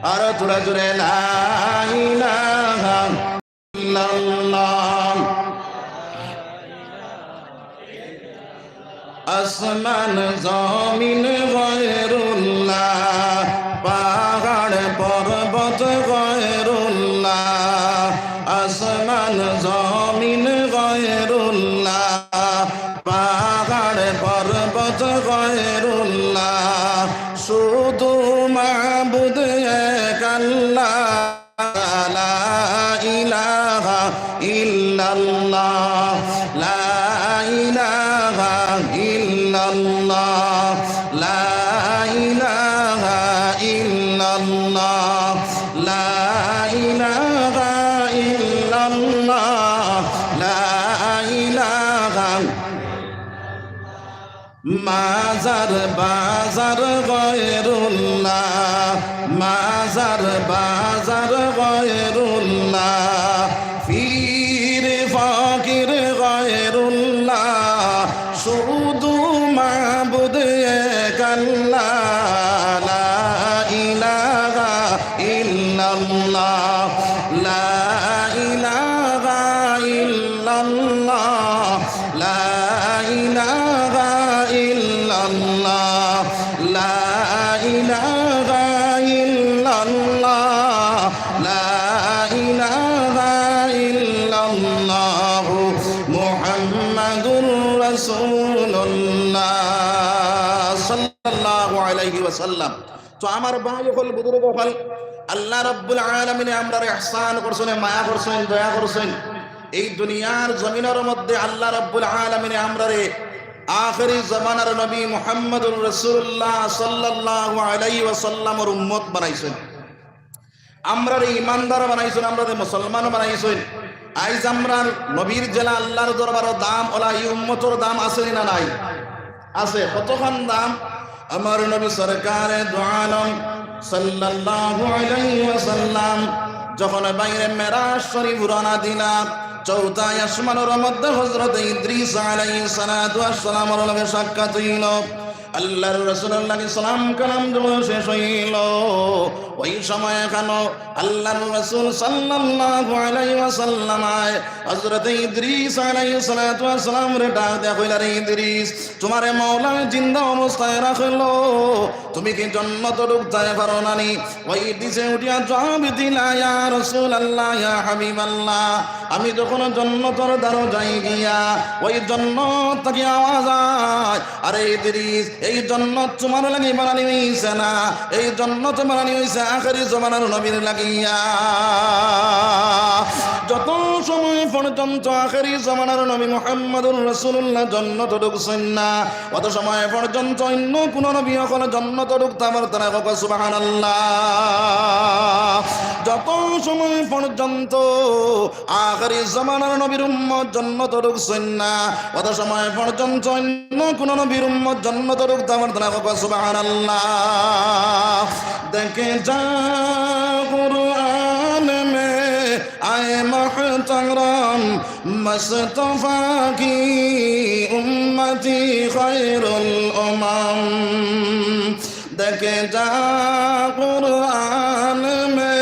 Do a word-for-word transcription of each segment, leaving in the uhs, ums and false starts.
আরো জোরে জোরে, লা ইলাহা ইল্লাল্লাহ। আসমান জমিন গয়রুল্লাহ, পাহাড় পর্বত গয়রুল্লাহ, আসমান জমিন গয়রুল্লাহ, পাহাড় পর্বত গয়রুল্লাহ, শুধু মাবুদ এক আল্লাহ। লা ইলাহা ইল্লাল্লাহ, লা ইলাহা ইল্লাল্লাহ, লা ইলাহা ইল্লাল্লাহ, লা ইলাহা ইল্লাল্লাহ, লা ইলাহা মাজার বাজার গয়রুল্লাহ, মাজার বাজার গয়রুল্লাহ, পীর ফকির গয়রুল্লাহ, শুধু মাবুদ এক আল্লাহ। লা ইলাহা ইল্লাল্লাহ, লা ইলাহা ইল্লাল্লাহ, লা ইলাহা ইল্লাল্লাহ, লা ইলাহা ইল্লাল্লাহ, লা ইলাহা ইল্লাল্লাহ, মুহাম্মাদুর রাসূলুল্লাহ সাল্লাল্লাহু আলাইহি ওয়াসাল্লাম। তো আমার ভাই অকল, বুজুর্গ অকল, আল্লাহ রাব্বুল আলামিনে আমরারে ইহসান করছইন, মায়া করছইন, দয়া করছইন। এই দুনিয়ার জমিনর মধ্যে আল্লাহ রাব্বুল আলামিনে আমরারে আখেরি জমানার নবী মুহাম্মাদুর রাসূলুল্লাহ সাল্লাল্লাহু আলাইহি ওয়াসাল্লামর উম্মত বানাইছইন। আমরারে ইমানদার বানাইছইন, আমরারে মুসলমান বানাইছইন। আইজ আমরার নবীর যেলা আল্লাহর দরবারো দাম, অলা ই উম্মতর দাম আছে নি না নাই? আছে। কতখান দাম? আমার নবী সরকারে দু আলম সাল্লাল্লাহু আলাইহি ওয়াসাল্লাম যখন বাইরে মেরাজ শরীফ রওনা দিলা, চৌথায় আসমানর মধ্যে হযরত ইদ্রিস আলাইহিস সালাতু ওয়াস সালামর লগে সাক্ষাৎ অইল। আল্লাহর রাসূলর লগে সালাম কালাম যখন শেষ অইল, ওই সময় কেন আল্লাহর রাসূল সাল্লাল্লাহু আলাইহি ওয়াসাল্লাম আয় হযরত ইদ্রিস আলাইহিস সালাতু ওয়াস সালামরে ডাক দিয়া কইলা, "রে ইদ্রিস, তুমারে মাওলায় জিন্দা অবস্থায় রাখলো, তুমি কি জন্নত ঢুকতায় পারো না নি?" ওই ইদ্রিসে উঠিয়া জবাব দিলা, "ইয়া রাসূলুল্লাহ, ইয়া হাবিবাল্লাহ, আমি যখন জন্নতর দ্বারো যাই গিয়া, ওই জন্নত থাকি আওয়াজ আয়, 'আরে ইদ্রিস, এই জন্নত তুমার লাগি বানানি অইছে না, এই জন্নত বানানি অইছে আখেরি জমানার নবীর লাগিয়া।'" যত সময় পর্যন্ত আখেরি জমানার নবী মুহাম্মাদুর রাসূলুল্লাহ জন্নত ঢুকছইন না, অত সময় পর্যন্ত অন্য কুনু নবী অকল জন্নত ঢুকতা পারতা না। কও সুবহানাল্লাহ। যত সময় পর্যন্ত আখেরি জমানার নবীর উম্মত জন্নত ঢুকছইন না, অত সময় পর্যন্ত অন্য কুনু নবীর উম্মত জন্নত ঢুকতা পারতা না। কও সুবহানাল্লাহ। দেখ যা কুরআন মে আয়ে মুহতারাম, মুস্তফা কি উম্মতি খায়রুল উমাম। দেখ যা কুরআন মে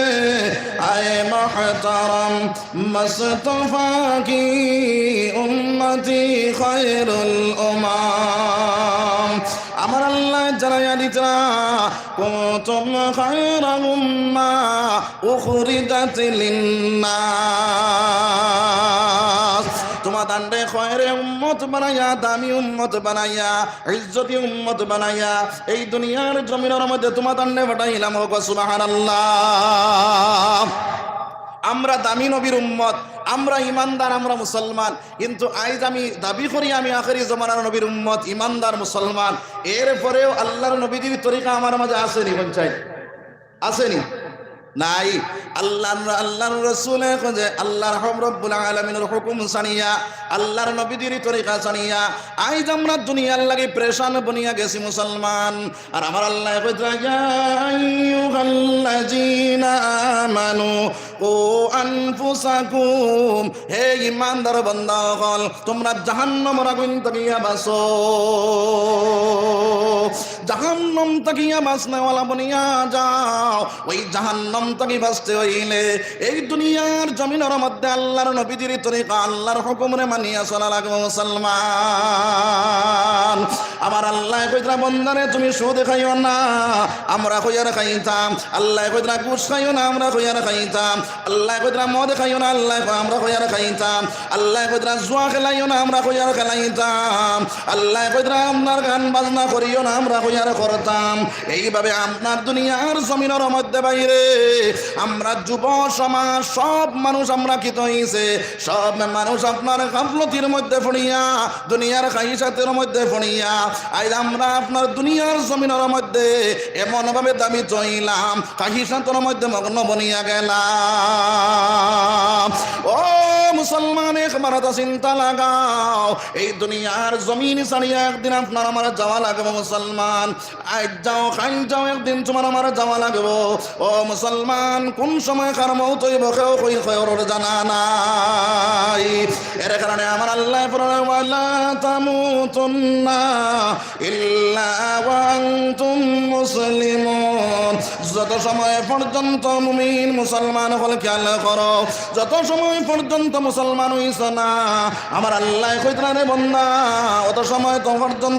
আয়ে মুহতারাম, মুস্তফা কি উম্মতি খায়রুল উমাম। আমার আল্লায় জানাইয়া দিতরা, কুনতুম খায়রা উম্মাহ উখরিজাত লিন্নাস। তুমাতানরে খয়রে উম্মত বানাইয়া, দামি উম্মত বানাইয়া, ইজ্জতি উম্মত বানাইয়া এই দুনিয়ার জমিনর মধ্যে তুমাতানরে পাঠাইলাম। কও সুবহানাল্লাহ। আমরা দামি নবীর উম্মত, আমরা ইমানদার, আমরা মুসলমান, কিন্তু আইজ আমি দাবি করি আমি আখেরি জমানার নবীর উম্মত, ইমানদার, মুসলমান, এরপরেও আল্লাহর নবীজির তরিকা আমার মাঝে আছে নি? কইন চাই, আছে নি? নাই। আল্লাহর, আল্লাহর রসুলে কইন যে আল্লাহর হক রব্বুল আলামিনের হুকুম ছাড়িয়া, আল্লাহর নবীজির তরিকা ছাড়িয়া, আইজ আমরা দুনিয়ার লাগি পেরেশান বনিয়া গেছি মুসলমান। আর আমার আল্লায় কইতরা, "ইয়া আইয়ুহাল্লাযীনা আমানু কু আনফুসাকুম", হে ইমানদার বান্দা অকল, তুমরা জাহান্নামর আগুইন থাকিয়া বাঁচো। জাহান্নাম থাকিয়া বাঁচনেওয়ালা বনিয়া যাও। ওই জাহান্নাম থাকি বাঁচতে অইলে এই দুনিয়ার জমিনর মধ্যে আল্লাহর নবীজির তরিকা, আল্লাহর হুকুমরে মানিয়া চলা লাগবো মুসলমান। আমার আল্লায় কইতরা, "বন্দারে, তুমি সুদ খাইও না, আমরা কইয়ার খাইতাম।" আল্লায় কইতরা, "ঘুষ খাইও না, আমরা কইয়ার খাইতাম।" আল্লায় কইতরা, "মদ খাইও না, আল্লায় কয় আমরা কইয়ার খাইতাম।" আল্লায় কইতরা, "জুয়া খেলাইও না, আমরা কইয়ার খেলাইতাম।" আল্লায় কইতরা, "আপনার গান বাজনা করিও না, আমরা কইয়ার করতাম।" এইভাবে আপনার দুনিয়ার জমিনর মধ্যে বাইরে আমরা যুব সমাজ, সব মানুষ আমরা কিতা অইছে, সব মানুষ আপনার গাফলতির মধ্যে পড়িয়া, দুনিয়ার খাহিশাতের মধ্যে পড়িয়া, আইজ আমরা আপনার দুনিয়ার জমিনর মধ্যে এমনভাবে দাবিত অইলাম, খাহিশাতর মধ্যে মগ্ন বনিয়া গেলাম। ও মুসলমান, একবার তো চিন্তা লাগাও, এই দুনিয়ার জমিন ছাড়িয়া একদিন আপনার আমার যাওয়া লাগবো মুসলমান। আইজ যাও, কাইল যাও, একদিন তুমার আমার যাওয়া লাগবো। ও মুসলমান, কুন সময় কার মউত অইবো কেউ কই, কেউর জানা নাই। এর কারণে আমার আল্লায় ফরমায়, "ওয়ালা তামুতুন্না ইল্লা ওয়া আনতুম মুসলিমুন।" যত সময় পর্যন্ত মুমিন মুসলমান অকল, খেয়াল করো, যত সময় পর্যন্ত মুসলমান অইছো না, আমার আল্লায় কইতরা, "রে বন্দা, অত সময় তো পর্যন্ত